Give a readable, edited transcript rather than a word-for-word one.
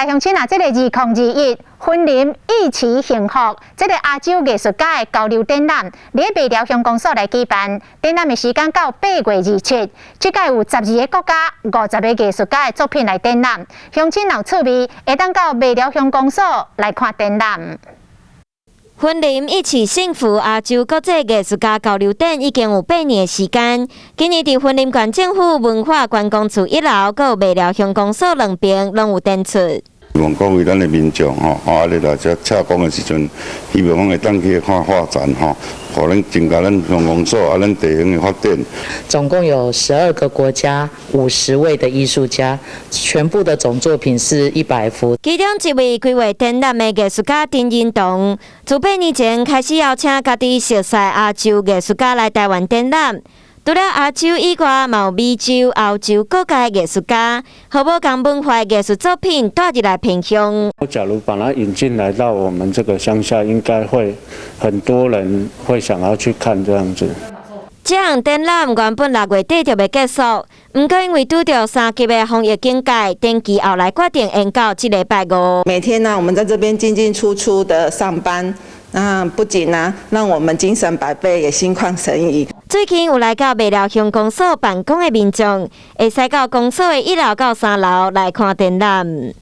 來鄉親啊，這個2021雲林藝起幸福，這個亞洲藝術家的交流展覽，佇麥寮鄉公所來舉辦。展覽的時間到8月27，這屆有12個國家、50個藝術家的作品來展覽。鄉親若有趣味，會當到麥寮鄉公所來看展覽。雲林藝起幸福亞洲國際藝術家交流展已經有8年的時間。今年佇雲林縣政府文化觀光處一樓，閣有麥寮鄉公所兩邊攏有展出。希望各位咱的民眾吼，啊，你來遮車公的時陣，希望講會當去看畫展吼，予咱增加咱鄉公所啊，咱地方的發展。總共有12個國家，50位的藝術家，全部的總作品是100幅。其中一位規劃展覽的藝術家丁仁棟，自8年前開始邀請家己熟似亞洲藝術家來台灣展覽。除了亞洲以外，嘛有美洲、歐洲各界藝術家，予無仝文化藝術作品帶入來偏鄉。假如把它引進來到我們這個鄉下，應該會很多人會想要去看這樣子。這項展覽原本6月底就欲結束，毋過因為拄著三級的防疫警戒，展期後來決定延到這禮拜五。每天呢，我們在這邊進進出出的上班，那不僅呢，讓我們精神百倍，也心曠神怡。最近有來到麥寮鄉公所辦公的民眾，會使到公所的一樓到三樓來看展覽。